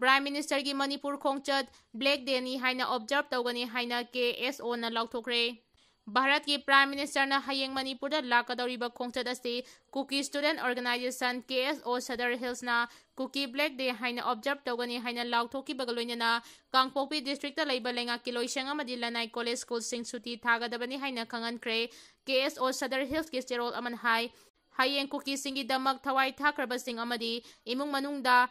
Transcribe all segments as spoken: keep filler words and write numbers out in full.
Prime Ministerꯒꯤ Manipur ꯈꯣꯡꯆꯠ Black Dayꯅꯤ ꯍꯥꯏꯅ observe ꯇꯧꯒꯅꯤ ꯍꯥꯏꯅ KSOꯅ ꯂꯥꯎꯊꯣꯛꯈ꯭ꯔꯦ꯫ ꯚꯥꯔꯠꯀꯤ Prime Ministerꯅ ꯍꯌꯦꯡ ꯃꯅꯤꯄꯨꯔꯗ ꯂꯥꯛꯀꯗꯧꯔꯤꯕ ꯈꯣꯡꯆꯠ ꯑꯁꯤ Kuki Student Organisation, KSO, Sadar Hillsꯅ Kuki Black Day ꯍꯥꯏꯅ observe ꯇꯧꯒꯅꯤ ꯍꯥꯏꯅ ꯂꯥꯎꯊꯣꯛꯈꯤꯕꯒ ꯂꯣꯏꯅꯅ ꯀꯥꯡꯄꯣꯛꯄꯤ districtꯇ ꯂꯩꯕ ꯂꯩꯉꯥꯛꯀꯤ ꯂꯣꯏꯁꯪ ꯑꯃꯗꯤ ꯂꯅꯥꯏ college schoolꯁꯤꯡ ꯁꯨꯇꯤ ꯊꯥꯒꯗꯕꯅꯤ ꯍꯥꯏꯅ ꯈꯪꯍꯟꯈ꯭ꯔꯦ꯫ KSO Sadar Hillsꯀꯤ ꯆꯦꯔꯣꯜ ꯑꯃꯅ ꯍꯥꯏ, ꯍꯌꯦꯡ ꯀꯨꯀꯤꯁꯤꯡꯒꯤꯗꯃꯛ ꯊꯋꯥꯏ ꯊꯥꯈ꯭ꯔꯕꯁꯤꯡ ꯑꯃꯗꯤ ꯏꯃꯨꯡ ꯃꯅꯨꯡꯗ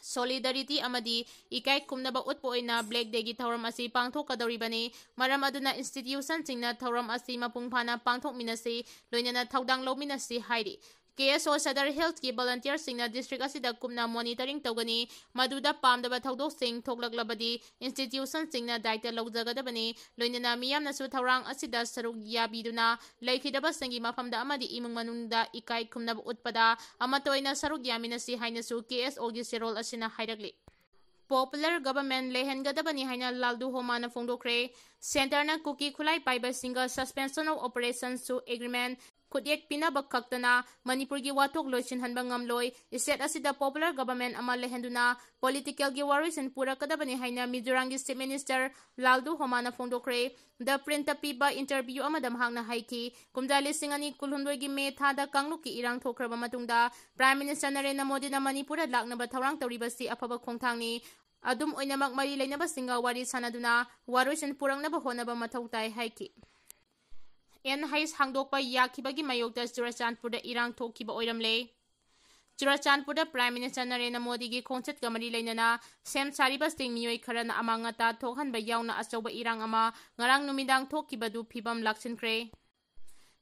solidarity ꯑꯃꯗꯤ ꯏꯀꯥꯏ ꯈꯨꯝꯅꯕ ꯎꯠꯄ ꯑꯣꯏꯅ Black Dayꯒꯤ ꯊꯧꯔꯝ ꯑꯁꯤ ꯄꯥꯡꯊꯣꯛꯀꯗꯧꯔꯤꯕꯅꯤ꯫ ꯃꯔꯝ ꯑꯗꯨꯅ institutionꯁꯤꯡꯅ ꯊꯧꯔꯝ ꯑꯁꯤ ꯃꯄꯨꯡ ꯐꯥꯅ ꯄꯥꯡꯊꯣꯛꯃꯤꯟꯅꯁꯤ, ꯂꯣꯏꯅꯅ ꯊꯧꯗꯥꯡ ꯂꯧꯃꯤꯟꯅꯁꯤ ꯍꯥꯏꯔꯤ꯫ KSO Sadar Hillsꯀꯤ volunteerꯁꯤꯡꯅ district ꯑꯁꯤꯗ ꯀꯨꯞꯅ monitoring ꯇꯧꯒꯅꯤ꯫ ꯃꯗꯨꯗ ꯄꯥꯝꯗꯕ ꯊꯧꯗꯣꯛꯁꯤꯡ ꯊꯣꯛꯂꯛꯂꯕꯗꯤ institutionꯁꯤꯡꯅ ꯗꯥꯏꯇ ꯂꯧꯖꯒꯗꯕꯅꯤ꯫ ꯂꯣꯏꯅꯅ ꯃꯤꯌꯥꯝꯅꯁꯨ ꯊꯧꯔꯥꯡ ꯑꯁꯤꯗ ꯁꯔꯨꯛ ꯌꯥꯕꯤꯗꯨꯅ ꯂꯩꯈꯤꯗꯕꯁꯤꯡꯒꯤ ꯃꯐꯝꯗ ꯑꯃꯗꯤ ꯏꯃꯨꯡ ꯃꯅꯨꯡꯗ ꯏꯀꯥꯏ ꯈꯨꯝꯅꯕ ꯎꯠꯄꯗ ꯑꯃꯠꯇ ꯑꯣꯏꯅ ꯁꯔꯨꯛ ꯌꯥꯃꯤꯟꯅꯁꯤ ꯍꯥꯏꯅꯁꯨ KSOꯒꯤ ꯆꯦꯔꯣꯜ ꯑꯁꯤꯅ ꯍꯥꯏꯔꯛꯂꯤ꯫ Popular government ꯂꯩꯍꯟꯒꯗꯕꯅꯤ ꯍꯥꯏꯅ ꯂꯥꯜꯗꯨ ꯍꯣꯃꯥꯅ ꯐꯣꯡꯗꯣꯛꯈ꯭ꯔꯦ꯫ Centreꯅ ꯀꯨꯀꯤ ꯈꯨꯠꯂꯥꯏ ꯄꯥꯏꯕꯁꯤꯡꯒ suspension of operations ꯁꯨ agreement ꯈꯨꯠꯌꯦꯛ ꯄꯤꯅꯕ ꯈꯛꯇꯅ ꯃꯅꯤꯄꯨꯔꯒꯤ ꯋꯥꯊꯣꯛ ꯂꯣꯏꯁꯤꯟꯍꯟꯕ ꯉꯝꯂꯣꯏ꯫ State ꯑꯁꯤꯗ popular government ꯑꯃ ꯂꯩꯍꯟꯗꯨꯅ politicalꯒꯤ ꯋꯥꯔꯣꯏꯁꯤꯟ ꯄꯨꯔꯛꯀꯗꯕꯅꯤ ꯍꯥꯏꯅ ꯃꯤꯖꯣꯔꯥꯝꯒꯤ Chief Minister ꯂꯥꯜꯗꯨ ꯍꯣꯃꯥꯅ ꯐꯣꯡꯗꯣꯛꯈ꯭ꯔꯦ꯫ The Printꯇ ꯄꯤꯕ interview ꯑꯃꯗ ꯃꯍꯥꯛꯅ ꯍꯥꯏꯈꯤ, ꯀꯨꯝꯖꯥ ꯂꯤꯁꯤꯡ ꯑꯅꯤ ꯀꯨꯟꯍꯨꯝꯗꯣꯏꯒꯤ May ꯊꯥꯗ ꯀꯥꯡꯂꯨꯞꯀꯤ ꯏꯔꯥꯡ ꯊꯣꯛꯈ꯭ꯔꯕ ꯃꯇꯨꯡꯗ Prime Minister ꯅꯔꯦꯟꯗ꯭ꯔ ꯃꯣꯗꯤꯅ ꯃꯅꯤꯄꯨꯔꯗ ꯂꯥꯛꯅꯕ ꯊꯧꯔꯥꯡ ꯇꯧꯔꯤꯕꯁꯤ ꯑꯐꯕ ꯈꯣꯡꯊꯥꯡꯅꯤ꯫ ꯑꯗꯨꯝ ꯑꯣꯏꯅꯃꯛ, ꯃꯔꯤ ꯂꯩꯅꯕꯁꯤꯡꯒ ꯋꯥꯔꯤ ꯁꯥꯅꯗꯨꯅ ꯋꯥꯔꯣꯏꯁꯤꯟ ꯄꯨꯔꯛꯅꯕ ꯍꯣꯠꯅꯕ ꯃꯊꯧ ꯇꯥꯏ ꯍꯥꯏꯈꯤ꯫ NHAISH ꯍꯥꯡꯗꯣꯛꯄ ꯌꯥꯈꯤꯕꯒꯤ ꯃꯥꯌꯣꯛꯇ ꯆꯨꯔꯆꯥꯟꯄꯨꯔꯗ ꯏꯔꯥꯡ ꯊꯣꯛꯈꯤꯕ ꯑꯣꯏꯔꯝꯂꯦ꯫ ꯆꯨꯔꯆꯥꯟꯄꯨꯔꯗ Prime Minister ꯅꯔꯦꯟꯗ꯭ꯔ ꯃꯣꯗꯤꯒꯤ ꯈꯣꯡꯆꯠꯀ ꯃꯔꯤ ꯂꯩꯅꯅ ꯁꯦꯝ ꯁꯥꯔꯤꯕꯁꯤꯡ ꯃꯤꯑꯣꯏ ꯈꯔꯅ ꯑꯃꯥꯡ ꯑꯇꯥ ꯊꯣꯛꯍꯟꯕ ꯌꯥꯎꯅ ꯑꯆꯧꯕ ꯏꯔꯥꯡ ꯑꯃ ꯉꯔꯥꯡ ꯅꯨꯃꯤꯗꯥꯡ ꯊꯣꯛꯈꯤꯕꯗꯨ ꯐꯤꯕꯝ ꯂꯥꯛꯁꯤꯟꯈ꯭ꯔꯦ꯫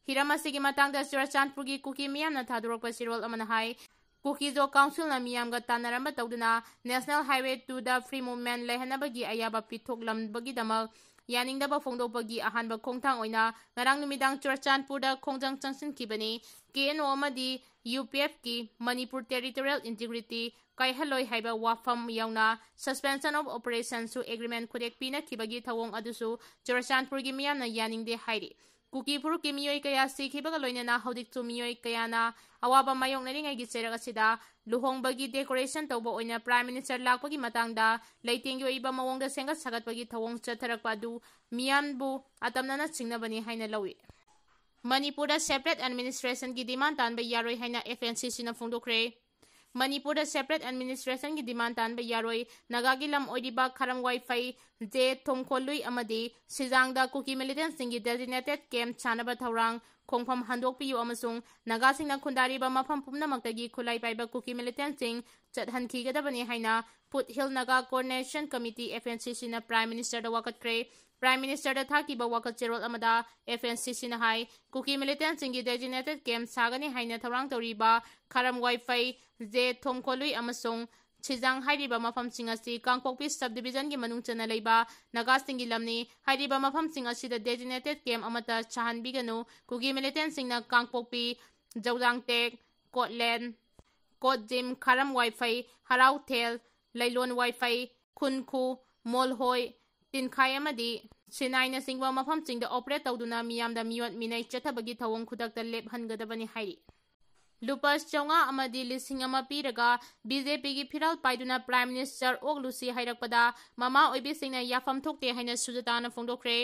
ꯍꯤꯔꯝ ꯑꯁꯤꯒꯤ ꯃꯇꯥꯡꯗ ꯆꯨꯔꯆꯥꯟꯄꯨꯔꯒꯤ ꯀꯨꯀꯤ ꯃꯤꯌꯥꯝꯅ ꯊꯥꯗꯣꯔꯛꯄ ꯆꯦꯔꯣꯜ ꯑꯃꯅ ꯍꯥꯏ, ꯀꯨꯀꯤꯖꯣ councilꯅ ꯃꯤꯌꯥꯝꯒ ꯇꯥꯟꯅꯔꯝꯕ ꯇꯧꯗꯨꯅ National Highway twoꯗ free movement ꯂꯩꯍꯟꯅꯕꯒꯤ ꯑꯌꯥꯕ ꯄꯤꯊꯣꯛꯂꯝꯕꯒꯤꯗꯃꯛ ꯌꯥꯅꯤꯡꯗꯕ ꯐꯣꯡꯗꯣꯛꯄꯒꯤ ꯑꯍꯥꯟꯕ ꯈꯣꯡꯊꯥꯡ ꯑꯣꯏꯅ ꯉꯔꯥꯡ ꯅꯨꯃꯤꯗꯥꯡ ꯆꯨꯔꯆꯥꯟꯄꯨꯔꯗ ꯈꯣꯡꯖꯪ ꯆꯪꯁꯤꯟꯈꯤꯕꯅꯤ꯫ KNO ꯑꯃꯗꯤ UPFꯀꯤ Manipur territorial integrity ꯀꯥꯏꯍꯜꯂꯣꯏ ꯍꯥꯏꯕ ꯋꯥꯐꯝ ꯌꯥꯎꯅ suspension of operations ꯁꯨ agreement ꯈꯨꯠꯌꯦꯛ ꯄꯤꯅꯈꯤꯕꯒꯤ ꯊꯧꯑꯣꯡ ꯑꯗꯨꯁꯨ ꯆꯨꯔꯆꯥꯟꯄꯨꯔꯒꯤ ꯃꯤꯌꯥꯝꯅ ꯌꯥꯅꯤꯡꯗꯦ ꯍꯥꯏꯔꯤ꯫ ꯀꯨꯀꯤ ꯐꯨꯔꯨꯞꯀꯤ ꯃꯤꯑꯣꯏ ꯀꯌꯥ ꯁꯤꯈꯤꯕꯒ ꯂꯣꯏꯅꯅ ꯍꯧꯖꯤꯛꯁꯨ ꯃꯤꯑꯣꯏ ꯀꯌꯥꯅ ꯑꯋꯥꯕ ꯃꯥꯌꯣꯛꯅꯔꯤꯉꯩꯒꯤ ꯆꯩꯔꯛ ꯑꯁꯤꯗ ꯂꯨꯍꯣꯡꯕꯒꯤ decoration ꯇꯧꯕ ꯑꯣꯏꯅ Prime Minister ꯂꯥꯛꯄꯒꯤ ꯃꯇꯥꯡꯗ ꯂꯩꯇꯦꯡꯒꯤ ꯑꯣꯏꯕ ꯃꯑꯣꯡꯗ ꯁꯦꯝꯒꯠ ꯁꯥꯒꯠꯄꯒꯤ ꯊꯧꯑꯣꯡ ꯆꯠꯊꯔꯛꯄ ꯑꯗꯨ ꯃꯤꯌꯥꯝꯕꯨ ꯑꯇꯝꯅꯅ ꯆꯤꯡꯅꯕꯅꯤ ꯍꯥꯏꯅ ꯂꯧꯏ꯫ ꯃꯅꯤꯄꯨꯔꯗ separate administrationꯒꯤ demand ꯇꯥꯟꯕ ꯌꯥꯔꯣꯏ ꯍꯥꯏꯅ FNCCꯅ ꯐꯣꯡꯗꯣꯛꯈ꯭ꯔꯦ꯫ ꯃꯅꯤꯄꯨꯔꯗ separate administrationꯒꯤ demand ꯇꯥꯟꯕ ꯌꯥꯔꯣꯏ꯫ ꯅꯥꯒꯥꯒꯤ ꯂꯝ ꯑꯣꯏꯔꯤꯕ ꯈꯥꯔꯝ ꯋꯥꯏꯐꯩ, ꯖꯦ ꯊꯣꯡꯈꯣꯜꯂꯨꯏ ꯑꯃꯗꯤ ꯁꯤꯖꯥꯡꯗ ꯀꯨꯀꯤ militantꯁꯤꯡꯒꯤ designated camp ꯁꯥꯅꯕ ꯊꯧꯔꯥꯡ ꯈꯣꯡꯐꯝ ꯍꯟꯗꯣꯛꯄꯤꯌꯨ ꯑꯃꯁꯨꯡ ꯅꯥꯒꯥꯁꯤꯡꯅ ꯈꯨꯟꯗꯥꯔꯤꯕ ꯃꯐꯝ ꯄꯨꯝꯅꯃꯛꯇꯒꯤ ꯈꯨꯠꯂꯥꯏ ꯄꯥꯏꯕ ꯀꯨꯀꯤ militantꯁꯤꯡ ꯆꯠꯍꯟꯈꯤꯒꯗꯕꯅꯤ ꯍꯥꯏꯅ Foothill Naga Coordination Committee, FNCCꯅ Prime Ministerꯗ ꯋꯥꯀꯠꯈ꯭ꯔꯦ꯫ Prime Ministerꯗ ꯊꯥꯈꯤꯕ ꯋꯥꯀꯠ ꯆꯦꯔꯣꯜ ꯑꯃꯗ FNCCꯅ ꯍꯥꯏ, ꯀꯨꯀꯤ militantꯁꯤꯡꯒꯤ designated camp ꯁꯥꯒꯅꯤ ꯍꯥꯏꯅ ꯊꯧꯔꯥꯡ ꯇꯧꯔꯤꯕ ꯈꯥꯔꯝ ꯋꯥꯏꯐꯩ, ꯖꯦ ꯊꯣꯡꯈꯣꯜꯂꯨꯏ ꯑꯃꯁꯨꯡ ꯁꯤꯖꯥꯡ ꯍꯥꯏꯔꯤꯕ ꯃꯐꯝꯁꯤꯡ ꯑꯁꯤ ꯀꯥꯡꯄꯣꯛꯄꯤ subdivisionꯒꯤ ꯃꯅꯨꯡ ꯆꯟꯅ ꯂꯩꯕ ꯅꯥꯒꯥꯁꯤꯡꯒꯤ ꯂꯝꯅꯤ꯫ ꯍꯥꯏꯔꯤꯕ ꯃꯐꯝꯁꯤꯡ ꯑꯁꯤꯗ designated camp ꯑꯃꯠꯇ ꯁꯥꯍꯟꯕꯤꯒꯅꯨ꯫ ꯀꯨꯀꯤ militantꯁꯤꯡꯅ ꯀꯥꯡꯄꯣꯛꯄꯤ, ꯖꯧꯖꯥꯡꯇꯦꯛ, ꯀꯣꯠꯂꯦꯟ, ꯀꯣꯠꯖꯤꯝ, ꯈꯥꯔꯝ ꯋꯥꯏꯐꯩ, ꯍꯔꯥꯎꯊꯦꯜ, ꯂꯩꯂꯣꯟ ꯋꯥꯏꯐꯩ, ꯈꯨꯟꯈꯨ, ꯃꯣꯜꯍꯣꯏ, ꯇꯤꯟꯈꯥꯏ ꯑꯃꯗꯤ ꯁꯤꯅꯥꯏꯅꯆꯤꯡꯕ ꯃꯐꯝꯁꯤꯡꯗ operate ꯇꯧꯗꯨꯅ ꯃꯤꯌꯥꯝꯗ ꯃꯤꯑꯣꯠ ꯃꯤꯅꯩ ꯆꯠꯊꯕꯒꯤ ꯊꯧꯑꯣꯡ ꯈꯨꯗꯛꯇ ꯂꯦꯞꯍꯟꯒꯗꯕꯅꯤ ꯍꯥꯏꯔꯤ꯫ ꯂꯨꯄꯥ ꯆꯥꯝꯃꯉꯥ ꯑꯃꯗꯤ ꯂꯤꯁꯤꯡ ꯑꯃ ꯄꯤꯔꯒ BJPꯒꯤ ꯐꯤꯔꯥꯜ ꯄꯥꯏꯗꯨꯅ Prime Minister ꯑꯣꯛꯂꯨꯁꯤ ꯍꯥꯏꯔꯛꯄꯗ ꯃꯃꯥ ꯑꯣꯏꯕꯤꯁꯤꯡꯅ ꯌꯥꯐꯝ ꯊꯣꯛꯇꯦ ꯍꯥꯏꯅ ꯁꯨꯖꯇꯥꯅ ꯐꯣꯡꯗꯣꯛꯈ꯭ꯔꯦ꯫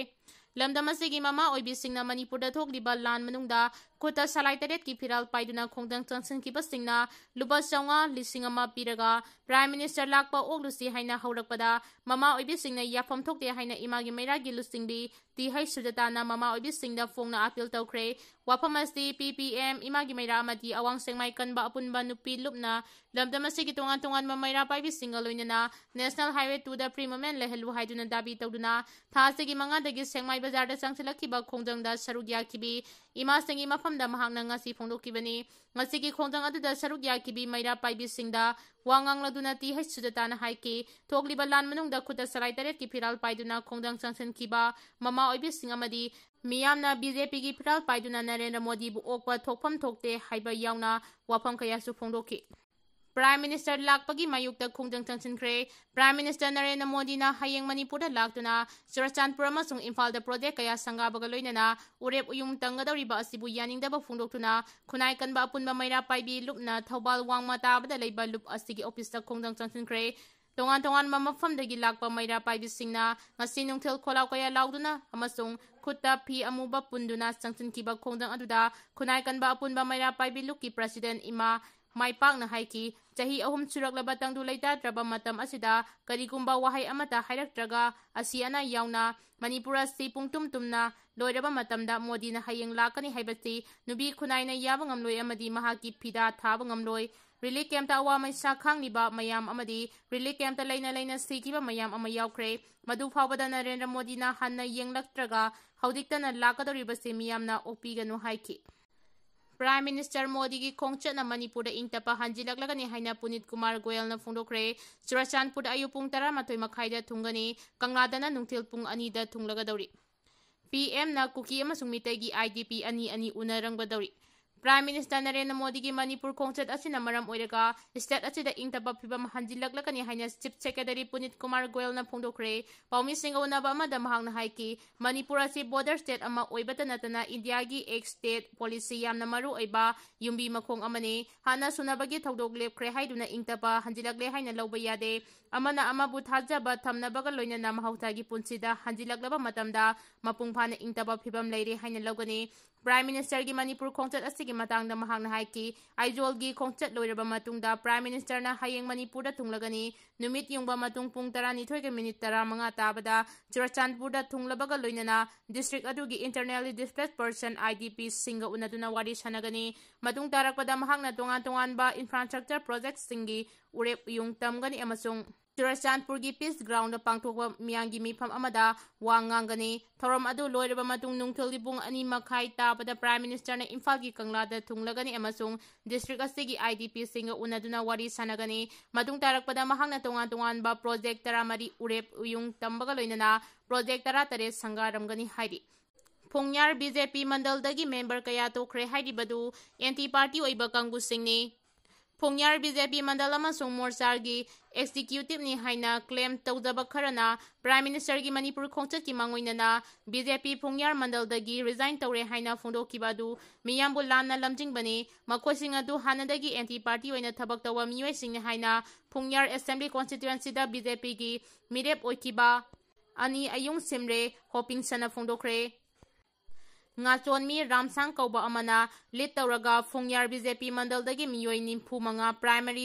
ꯂꯝꯗꯝ ꯑꯁꯤꯒꯤ ꯃꯃꯥ ꯑꯣꯏꯕꯤꯁꯤꯡꯅ ꯃꯅꯤꯄꯨꯔꯗ ꯊꯣꯛꯂꯤꯕ ꯂꯥꯟ ꯃꯅꯨꯡꯗ ꯈꯨꯠꯇ ꯁꯂꯥꯏ ꯇꯔꯦꯠꯀꯤ ꯐꯤꯔꯥꯜ ꯄꯥꯏꯗꯨꯅ ꯈꯣꯡꯖꯪ ꯆꯪꯁꯤꯟꯈꯤꯕꯁꯤꯡꯅ ꯂꯨꯄꯥ ꯆꯥꯝꯃꯉꯥ, ꯂꯤꯁꯤꯡ ꯑꯃ ꯄꯤꯔꯒ Prime Minister ꯂꯥꯛꯄ ꯑꯣꯛꯂꯨꯁꯤ ꯍꯥꯏꯅ ꯍꯧꯔꯛꯄꯗ ꯃꯃꯥ ꯑꯣꯏꯕꯤꯁꯤꯡꯅ ꯌꯥꯐꯝ ꯊꯣꯛꯇꯦ ꯍꯥꯏꯅ ꯏꯃꯥꯒꯤ ꯃꯩꯔꯥꯒꯤ ꯂꯨꯆꯤꯡꯕꯤ ꯇꯤ ꯍꯩꯁ ꯁꯨꯖꯇꯥꯅ ꯃꯃꯥ ꯑꯣꯏꯕꯤꯁꯤꯡꯗ ꯐꯣꯡꯅ appeal ꯇꯧꯈ꯭ꯔꯦ꯫ ꯋꯥꯐꯝ ꯑꯁꯤ ꯄꯤ ꯄꯤ ꯑꯦꯝ, ꯏꯃꯥꯒꯤ ꯃꯩꯔꯥ ꯑꯃꯗꯤ ꯑꯋꯥꯡ ꯁꯦꯛꯃꯥꯏ ꯀꯟꯕ ꯑꯄꯨꯟꯕ ꯅꯨꯄꯤ ꯂꯨꯞꯅ ꯂꯝꯗꯝ ꯑꯁꯤꯒꯤ ꯇꯣꯉꯥꯟ ꯇꯣꯉꯥꯟꯕ ꯃꯩꯔꯥ ꯄꯥꯏꯕꯤꯁꯤꯡꯒ ꯂꯣꯏꯅꯅ National Highway twoꯗ free movement ꯂꯩꯍꯜꯂꯨ ꯍꯥꯏꯗꯨꯅ ꯗꯥꯕꯤ ꯇꯧꯗꯨꯅ ꯊꯥ ꯑꯁꯤꯒꯤ ꯃꯉꯥꯗꯒꯤ ꯁꯦꯛꯃꯥꯏ ꯕꯖꯥꯔꯗ ꯆꯪꯁꯤꯜꯂꯛꯈꯤꯕ ꯈꯣꯡꯖꯪꯗ ꯁꯔꯨꯛ ꯌꯥꯈꯤꯕꯤ ꯏꯃꯥꯁꯤꯡꯒꯤ ꯃꯐꯝꯗ ꯃꯍꯥꯛꯅ ꯉꯁꯤ ꯐꯣꯡꯗꯣꯛꯈꯤꯕꯅꯤ꯫ ꯉꯁꯤꯒꯤ ꯈꯣꯡꯖꯪ ꯑꯗꯨꯗ ꯁꯔꯨꯛ ꯌꯥꯈꯤꯕꯤ ꯃꯩꯔꯥ ꯄꯥꯏꯕꯤꯁꯤꯡꯗ ꯋꯥ ꯉꯥꯡꯂꯗꯨꯅ ꯇꯤ ꯍꯩꯆ ꯁꯨꯖꯇꯥꯅ ꯍꯥꯏꯈꯤ, ꯊꯣꯛꯂꯤꯕ ꯂꯥꯟ ꯃꯅꯨꯡꯗ ꯈꯨꯠꯇ ꯁꯂꯥꯏ ꯇꯔꯦꯠꯀꯤ ꯐꯤꯔꯥꯜ ꯄꯥꯏꯗꯨꯅ ꯈꯣꯡꯖꯪ ꯆꯪꯁꯤꯟꯈꯤꯕ ꯃꯃꯥ ꯑꯣꯏꯕꯤꯁꯤꯡ ꯑꯃꯗꯤ ꯃꯤꯌꯥꯝꯅ ꯕꯤ ꯖꯦ ꯄꯤꯒꯤ ꯐꯤꯔꯥꯜ ꯄꯥꯏꯗꯨꯅ ꯅꯔꯦꯟꯗ꯭ꯔ ꯃꯣꯗꯤꯕꯨ ꯑꯣꯛꯄ ꯊꯣꯛꯐꯝ ꯊꯣꯛꯇꯦ ꯍꯥꯏꯕ ꯌꯥꯎꯅ ꯋꯥꯐꯝ ꯀꯌꯥꯁꯨ ꯐꯣꯡꯗꯣꯛꯈꯤ꯫ Prime Minister ꯂꯥꯛꯄꯒꯤ ꯃꯥꯌꯣꯛꯇ ꯈꯣꯡꯖꯪ ꯆꯪꯁꯤꯟꯈ꯭ꯔꯦ꯫ Prime Minister ꯅꯔꯦꯟꯗ꯭ꯔ ꯃꯣꯗꯤꯅ ꯍꯌꯦꯡ ꯃꯅꯤꯄꯨꯔꯗ ꯂꯥꯛꯇꯨꯅ ꯆꯨꯔꯆꯥꯟꯄꯨꯔ ꯑꯃꯁꯨꯡ ꯏꯝꯐꯥꯜꯗ project ꯀꯌꯥ ꯁꯪꯒꯥꯕꯒ ꯂꯣꯏꯅꯅ ꯎꯔꯦꯞ ꯎꯌꯨꯡ ꯇꯝꯒꯗꯧꯔꯤꯕ ꯑꯁꯤꯕꯨ ꯌꯥꯅꯤꯡꯗꯕ ꯐꯣꯡꯗꯣꯛꯇꯨꯅ ꯈꯨꯟꯅꯥꯏ ꯀꯟꯕ ꯑꯄꯨꯟꯕ ꯃꯩꯔꯥ ꯄꯥꯏꯕꯤ ꯂꯨꯞꯅ ꯊꯧꯕꯥꯜ ꯋꯥꯡꯃ ꯇꯥꯕꯗ ꯂꯩꯕ ꯂꯨꯞ ꯑꯁꯤꯒꯤ office ꯇ ꯈꯣꯡꯖꯪ ꯆꯪꯁꯤꯟꯈ꯭ꯔꯦ꯫ ꯇꯣꯉꯥꯟ ꯇꯣꯉꯥꯟꯕ ꯃꯐꯝꯗꯒꯤ ꯂꯥꯛꯄ ꯃꯩꯔꯥ ꯄꯥꯏꯕꯤꯁꯤꯡꯅ ꯉꯁꯤ ꯅꯨꯡꯊꯤꯜ ꯈꯣꯜꯂꯥꯎ ꯀꯌꯥ ꯂꯥꯎꯗꯨꯅ ꯑꯃꯁꯨꯡ ꯈꯨꯠꯇ ꯐꯤ ꯑꯃꯨꯕ ꯄꯨꯟꯗꯨꯅ ꯆꯪꯁꯤꯟꯈꯤꯕ ꯈꯣꯡꯖꯪ ꯑꯗꯨꯗ ꯈꯨꯟꯅꯥꯏ ꯀꯟꯕ ꯑꯄꯨꯟꯕ ꯃꯩꯔꯥ ꯄꯥꯏꯕꯤ ꯂꯨꯞꯀꯤ president ꯏꯃꯥ ꯃꯥꯏ ꯄꯥꯛꯅ ꯍꯥꯏꯈꯤ꯫ ꯆꯍꯤ ꯑꯍꯨꯝ ꯁꯨꯔꯛꯂꯕ ꯇꯪꯗꯨ ꯂꯩꯇꯥꯗ꯭ꯔꯕ ꯃꯇꯝ ꯑꯁꯤꯗ ꯀꯔꯤꯒꯨꯝꯕ ꯋꯥꯍꯩ ꯑꯃꯠꯇ ꯍꯥꯏꯔꯛꯇ꯭ꯔꯒ ꯑꯁꯤ ꯑꯅꯥ ꯌꯥꯎꯅ ꯃꯅꯤꯄꯨꯔ ꯑꯁꯤ ꯄꯨꯡꯇꯨꯝ ꯇꯨꯝꯅ ꯂꯣꯏꯔꯕ ꯃꯇꯝꯗ ꯃꯣꯗꯤꯅ ꯍꯌꯦꯡ ꯂꯥꯛꯀꯅꯤ ꯍꯥꯏꯕꯁꯤ ꯅꯨꯄꯤ ꯈꯨꯟꯅꯥꯏꯅ ꯌꯥꯕ ꯉꯝꯂꯣꯏ ꯑꯃꯗꯤ ꯃꯍꯥꯛꯀꯤ ꯐꯤꯗꯥ ꯊꯥꯕ ꯉꯝꯂꯣꯏ꯫ Relief camp ꯇ ꯑꯋꯥ ꯃꯩꯁꯥ ꯈꯥꯡꯂꯤꯕ ꯃꯌꯥꯝ ꯑꯃꯗꯤ relief camp ꯇ ꯂꯩꯅ ꯂꯩꯅ ꯁꯤꯈꯤꯕ ꯃꯌꯥꯝ ꯑꯃ ꯌꯥꯎꯈ꯭ꯔꯦ꯫ ꯃꯗꯨ ꯐꯥꯎꯕꯗ ꯅꯔꯦꯟꯗ꯭ꯔ ꯃꯣꯗꯤꯅ ꯍꯟꯅ ꯌꯦꯡꯂꯛꯇ꯭ꯔꯒ ꯍꯧꯖꯤꯛꯇꯅ ꯂꯥꯛꯀꯗꯧꯔꯤꯕꯁꯤ ꯃꯤꯌꯥꯝꯅ ꯑꯣꯛꯄꯤꯒꯅꯨ ꯍꯥꯏꯈꯤ꯫ Prime Minister ꯃꯣꯗꯤꯒꯤ ꯈꯣꯡꯆꯠꯅ ꯃꯅꯤꯄꯨꯔꯗ ꯏꯪ ꯇꯞꯄ ꯍꯟꯖꯤꯜꯂꯛꯂꯒꯅꯤ ꯍꯥꯏꯅ ꯄꯨꯅꯤꯠ ꯀꯨꯃꯥꯔ ꯒꯣꯌꯜꯅ ꯐꯣꯡꯗꯣꯛꯈ꯭ꯔꯦ꯫ ꯆꯨꯔꯆꯥꯟꯄꯨꯔꯗ ꯑꯌꯨꯛ ꯄꯨꯡ ꯇꯔꯥꯃꯥꯊꯣꯏ ꯃꯈꯥꯏꯗ ꯊꯨꯡꯒꯅꯤ꯫ ꯀꯪꯂꯥꯗꯅ ꯅꯨꯡꯊꯤꯜ ꯄꯨꯡ ꯑꯅꯤꯗ ꯊꯨꯡꯂꯒꯗꯧꯔꯤ꯫ P M ꯅ ꯀꯨꯀꯤ ꯑꯃꯁꯨꯡ ꯃꯤꯇꯩꯒꯤ I D P ꯑꯅꯤ ꯑꯅꯤ ꯎꯅꯔꯝꯒꯗꯧꯔꯤ꯫ Prime Minister ꯅꯔꯦꯟꯗ꯭ꯔ ꯃꯣꯗꯤꯒꯤ ꯃꯅꯤꯄꯨꯔ ꯈꯣꯡꯆꯠ ꯑꯁꯤꯅ ꯃꯔꯝ ꯑꯣꯏꯔꯒ state ꯑꯁꯤꯗ ꯏꯪ ꯇꯞꯄ ꯐꯤꯕꯝ ꯍꯟꯖꯤꯜꯂꯛꯂꯒꯅꯤ ꯍꯥꯏꯅ Chief Secretary ꯄꯨꯅꯤꯠ ꯀꯨꯃꯥꯔ ꯒꯣꯌꯜꯅ ꯐꯣꯡꯗꯣꯛꯈ꯭ꯔꯦ꯫ ꯄꯥꯎꯃꯤꯁꯤꯡꯒ ꯎꯅꯕ ꯑꯃꯗ ꯃꯍꯥꯛꯅ ꯍꯥꯏꯈꯤ, ꯃꯅꯤꯄꯨꯔ ꯑꯁꯤ border state ꯑꯃ ꯑꯣꯏꯕꯇ ꯅꯠꯇꯅ ꯏꯟꯗꯤꯌꯥꯒꯤ Act State Policy ꯌꯥꯝꯅ ꯃꯔꯨ ꯑꯣꯏꯕ ꯌꯨꯝꯕꯤ ꯃꯈꯣꯡ ꯑꯃꯅꯤ꯫ ꯍꯥꯟꯅ ꯁꯨꯅꯕꯒꯤ ꯊꯧꯗꯣꯛ ꯂꯦꯞꯈ꯭ꯔꯦ ꯍꯥꯏꯗꯨꯅ ꯏꯪ ꯇꯞꯄ ꯍꯟꯖꯤꯜꯂꯛꯂꯦ ꯍꯥꯏꯅ ꯂꯧꯕ ꯌꯥꯗꯦ꯫ ꯑꯃꯅ ꯑꯃꯕꯨ ꯊꯥꯖꯕ ꯊꯝꯅꯕꯒ ꯂꯣꯏꯅꯅ ꯃꯍꯧꯁꯥꯒꯤ ꯄꯨꯟꯁꯤꯗ ꯍꯟꯖꯤꯜꯂꯛꯂꯕ ꯃꯇꯝꯗ ꯃꯄꯨꯡ ꯐꯥꯅ ꯏꯪ ꯇꯞꯄ ꯐꯤꯕꯝ ꯂꯩꯔꯦ ꯍꯥꯏꯅ ꯂꯧꯒꯅꯤ꯫ Prime Minister ꯒꯤ ꯃꯅꯤꯄꯨꯔ ꯈꯣꯡꯆꯠ ꯑꯁꯤꯒꯤ ꯃꯇꯥꯡꯗ ꯃꯍꯥꯛꯅ ꯍꯥꯏꯈꯤ, ꯑꯥꯏꯖꯣꯜꯒꯤ ꯈꯣꯡꯆꯠ ꯂꯣꯏꯔꯕ ꯃꯇꯨꯡꯗ Prime Minister ꯅ ꯍꯌꯦꯡ ꯃꯅꯤꯄꯨꯔꯗ ꯊꯨꯡꯂꯒꯅꯤ꯫ ꯅꯨꯃꯤꯠ ꯌꯨꯡꯕ ꯃꯇꯨꯡ ꯄꯨꯡ ꯇꯔꯥꯅꯤꯊꯣꯏꯒ minute ꯇꯔꯥꯃꯉꯥ ꯇꯥꯕꯗ ꯆꯨꯔꯆꯥꯟꯄꯨꯔꯗ ꯊꯨꯡꯂꯕꯒ ꯂꯣꯏꯅꯅ district ꯑꯗꯨꯒꯤ internally displaced person, I D P ꯁꯤꯡꯒ ꯎꯅꯗꯨꯅ ꯋꯥꯔꯤ ꯁꯥꯟꯅꯒꯅꯤ꯫ ꯃꯇꯨꯡ ꯇꯥꯔꯛꯄꯗ ꯃꯍꯥꯛꯅ ꯇꯣꯉꯥꯟ ꯇꯣꯉꯥꯟꯕ infrastructure project ꯁꯤꯡꯒꯤ ꯎꯔꯦꯞ ꯎꯌꯨꯡ ꯇꯝꯒꯅꯤ ꯑꯃꯁꯨꯡ ꯆꯨꯔꯆꯥꯟꯄꯨꯔꯒꯤ Peace Ground ꯗ ꯄꯥꯡꯊꯣꯛꯄ ꯃꯤꯌꯥꯝꯒꯤ ꯃꯤꯐꯝ ꯑꯃꯗ ꯋꯥ ꯉꯥꯡꯒꯅꯤ꯫ ꯊꯧꯔꯝ ꯑꯗꯨ ꯂꯣꯏꯔꯕ ꯃꯇꯨꯡ ꯅꯨꯡꯊꯤꯜꯒꯤ ꯄꯨꯡ ꯑꯅꯤ ꯃꯈꯥꯏ ꯇꯥꯕꯗ Prime Minister ꯅ ꯏꯝꯐꯥꯜꯒꯤ ꯀꯪꯂꯥꯗ ꯊꯨꯡꯂꯒꯅꯤ ꯑꯃꯁꯨꯡ district ꯑꯁꯤꯒꯤ I D P ꯁꯤꯡꯒ ꯎꯅꯗꯨꯅ ꯋꯥꯔꯤ ꯁꯥꯟꯅꯒꯅꯤ꯫ ꯃꯇꯨꯡ ꯇꯥꯔꯛꯄꯗ ꯃꯍꯥꯛꯅ ꯇꯣꯉꯥꯟ ꯇꯣꯉꯥꯟꯕ project ꯇꯔꯥꯃꯔꯤ ꯎꯔꯦꯞ ꯎꯌꯨꯡ ꯇꯝꯕꯒ ꯂꯣꯏꯅꯅ project ꯇꯔꯥꯇꯔꯦꯠ ꯁꯪꯒꯥꯔꯝꯒꯅꯤ ꯍꯥꯏꯔꯤ꯫ ꯐꯣꯡꯌꯥꯔ B J P ꯃꯟꯗꯜꯗꯒꯤ member ꯀꯌꯥ ꯇꯣꯛꯈ꯭ꯔꯦ ꯍꯥꯏꯔꯤꯕꯗꯨ anti party ꯑꯣꯏꯕ ꯀꯥꯡꯕꯨꯁꯤꯡꯅꯤ꯫ ꯐꯣꯡꯌꯥꯔ ꯕꯤ ꯖꯦ ꯄꯤ ꯃꯟꯗꯜ ꯑꯃꯁꯨꯡ ꯃꯣꯔꯆꯥꯒꯤ ꯑꯦꯛꯖꯤꯀ꯭ꯌꯨꯇꯤꯚꯅꯤ ꯍꯥꯏꯅ ꯀ꯭ꯂꯦꯝ ꯇꯧꯖꯕ ꯈꯔꯅ ꯄ꯭ꯔꯥꯏꯝ ꯃꯤꯅꯤꯁꯇꯔꯒꯤ ꯃꯅꯤꯄꯨꯔ ꯈꯣꯡꯆꯠꯀꯤ ꯃꯥꯡꯑꯣꯏꯅꯅ ꯕꯤ ꯖꯦ ꯄꯤ ꯐꯣꯡꯌꯥꯔ ꯃꯟꯗꯜꯗꯒꯤ ꯔꯤꯖꯥꯏꯟ ꯇꯧꯔꯦ ꯍꯥꯏꯅ ꯐꯣꯡꯗꯣꯛꯈꯤꯕ ꯑꯗꯨ ꯃꯤꯌꯥꯝꯕꯨ ꯂꯥꯟꯅ ꯂꯝꯖꯤꯡꯕꯅꯤ꯫ ꯃꯈꯣꯏꯁꯤꯡ ꯑꯗꯨ ꯍꯥꯟꯅꯗꯒꯤ ꯑꯦꯟꯇꯤ ꯄꯥꯔꯇꯤ ꯑꯣꯏꯅ ꯊꯕꯛ ꯇꯧꯕ ꯃꯤꯑꯣꯏꯁꯤꯡꯅꯤ ꯍꯥꯏꯅ ꯐꯣꯡꯌꯥꯔ ꯑꯦꯁꯦꯝꯕ꯭ꯂꯤ ꯀꯣꯟꯁꯇꯤꯇ꯭ꯋꯦꯟꯁꯤꯗ ꯕꯤ ꯖꯦ ꯄꯤꯒꯤ ꯃꯤꯔꯦꯞ ꯑꯣꯏꯈꯤꯕ ꯑꯅꯤ ꯑꯌꯨꯡ ꯁꯤꯝꯔꯦ ꯍꯣꯄꯤꯡꯁꯟꯅ ꯐꯣꯡꯗꯣꯛꯈ꯭ꯔꯦ꯫ ꯉꯥꯆꯣꯟꯃꯤ ꯔꯥꯝꯁꯥꯡ ꯀꯧꯕ ꯑꯃꯅ ꯂꯤꯗ ꯇꯧꯔꯒ ꯐꯣꯡꯌꯥꯔ ꯕꯤ ꯖꯦ ꯄꯤ ꯃꯟꯗꯜꯗꯒꯤ ꯃꯤꯑꯣꯏ ꯅꯤꯐꯨ ꯃꯉꯥ ꯄ꯭ꯔꯥꯏꯃꯔꯤ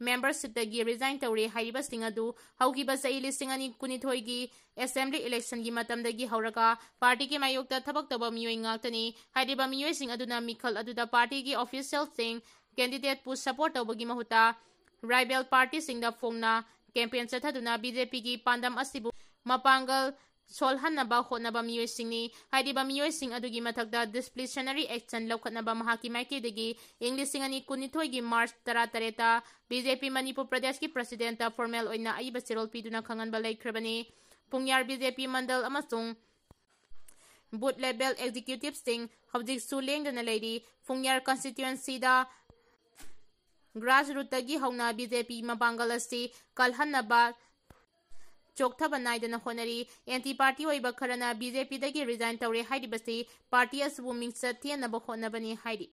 ꯃꯦꯝꯕꯔꯁꯤꯞꯇꯒꯤ ꯔꯤꯖꯥꯏꯟ ꯇꯧꯔꯦ ꯍꯥꯏꯔꯤꯕꯁꯤꯡ ꯑꯗꯨ ꯍꯧꯈꯤꯕ ꯆꯍꯤ ꯂꯤꯁꯤꯡ ꯑꯅꯤ ꯀꯨꯟꯅꯤꯊꯣꯏꯒꯤ ꯑꯦꯁꯦꯝꯕ꯭ꯂꯤ ꯏꯂꯦꯛꯁꯟꯒꯤ ꯃꯇꯝꯗꯒꯤ ꯍꯧꯔꯒ ꯄꯥꯔꯇꯤꯒꯤ ꯃꯥꯌꯣꯛꯇ ꯊꯕꯛ ꯇꯧꯕ ꯃꯤꯑꯣꯏ ꯉꯥꯛꯇꯅꯤ꯫ ꯍꯥꯏꯔꯤꯕ ꯃꯤꯑꯣꯏꯁꯤꯡ ꯑꯗꯨꯅ ꯃꯤꯈꯜ ꯑꯗꯨꯗ ꯄꯥꯔꯇꯤꯒꯤ ꯑꯣꯐꯤꯁꯤꯌꯦꯜꯁꯤꯡ ꯀꯦꯟꯗꯤꯗꯦꯠꯄꯨ ꯁꯄꯣꯔꯠ ꯇꯧꯕꯒꯤ ꯃꯍꯨꯠꯇ ꯔꯥꯏꯕꯦꯜ ꯄꯥꯔꯇꯤꯁꯤꯡꯗ ꯐꯣꯡꯅ ꯀꯦꯝꯄꯦꯟ ꯆꯠꯊꯗꯨꯅ ꯕꯤ ꯖꯦ ꯄꯤꯒꯤ ꯄꯥꯟꯗꯝ ꯑꯁꯤꯕꯨ ꯃꯄꯥꯡꯒꯜ ꯁꯣꯜꯍꯟꯅꯕ ꯍꯣꯠꯅꯕ ꯃꯤꯑꯣꯏꯁꯤꯡꯅꯤ꯫ ꯍꯥꯏꯔꯤꯕ ꯃꯤꯑꯣꯏꯁꯤꯡ ꯑꯗꯨꯒꯤ ꯃꯊꯛꯇ ꯗꯤꯁꯄ꯭ꯂꯤꯁꯅꯔꯤ ꯑꯦꯛꯁꯟ ꯂꯧꯈꯠꯅꯕ ꯃꯍꯥꯛꯀꯤ ꯃꯥꯏꯀꯩꯗꯒꯤ ꯏꯪ ꯂꯤꯁꯤꯡ ꯑꯅꯤ ꯀꯨꯟꯅꯤꯊꯣꯏꯒꯤ ꯃꯥꯔꯆ ꯇꯔꯥꯇꯔꯦꯠꯇ ꯕꯤ ꯖꯦ ꯄꯤ ꯃꯅꯤꯄꯨꯔ ꯄ꯭ꯔꯗꯦꯁꯀꯤ ꯄ꯭ꯔꯁꯤꯗꯦꯟꯠꯇ ꯐꯣꯔꯃꯦꯜ ꯑꯣꯏꯅ ꯑꯏꯕ ꯆꯦꯔꯣꯜ ꯄꯤꯗꯨꯅ ꯈꯪꯍꯟꯕ ꯂꯩꯈ꯭ꯔꯕꯅꯤ꯫ ꯄꯨꯡꯌꯥꯔ ꯕꯤ ꯖꯦ ꯄꯤ ꯃꯟꯗꯜ ꯑꯃꯁꯨꯡ ꯕꯨꯊ ꯂꯦꯚꯦꯜ ꯑꯦꯛꯖꯤꯀ꯭ꯌꯨꯇꯤꯚꯁꯤꯡ ꯍꯧꯖꯤꯛꯁꯨ ꯂꯦꯡꯗꯅ ꯂꯩꯔꯤ꯫ ꯄꯨꯡꯌꯥꯔ ꯀꯟꯁꯇꯤꯇ꯭ꯋꯦꯟꯁꯤꯗ ꯒ꯭ꯔꯥꯁ ꯔꯨꯠꯇꯒꯤ ꯍꯧꯅ ꯕꯤ ꯖꯦ ꯄꯤ ꯃꯄꯥꯡꯒꯜ ꯑꯁꯤ ꯀꯜꯍꯟꯅꯕ ꯆꯣꯛꯊꯕ ꯅꯥꯏꯗꯅ ꯍꯣꯠꯅꯔꯤ꯫ ꯑꯦꯟꯇꯤ ꯄꯥꯔꯇꯤ ꯑꯣꯏꯕ ꯈꯔꯅ ꯕꯤ ꯖꯦ ꯄꯤꯗꯒꯤ ꯔꯤꯖꯥꯏꯟ ꯇꯧꯔꯦ ꯍꯥꯏꯔꯤꯕꯁꯤ ꯄꯥꯔꯇꯤ ꯑꯁꯤꯕꯨ ꯃꯤꯡꯆꯠ ꯊꯤꯍꯟꯅꯕ ꯍꯣꯠꯅꯕꯅꯤ ꯍꯥꯏꯔꯤ꯫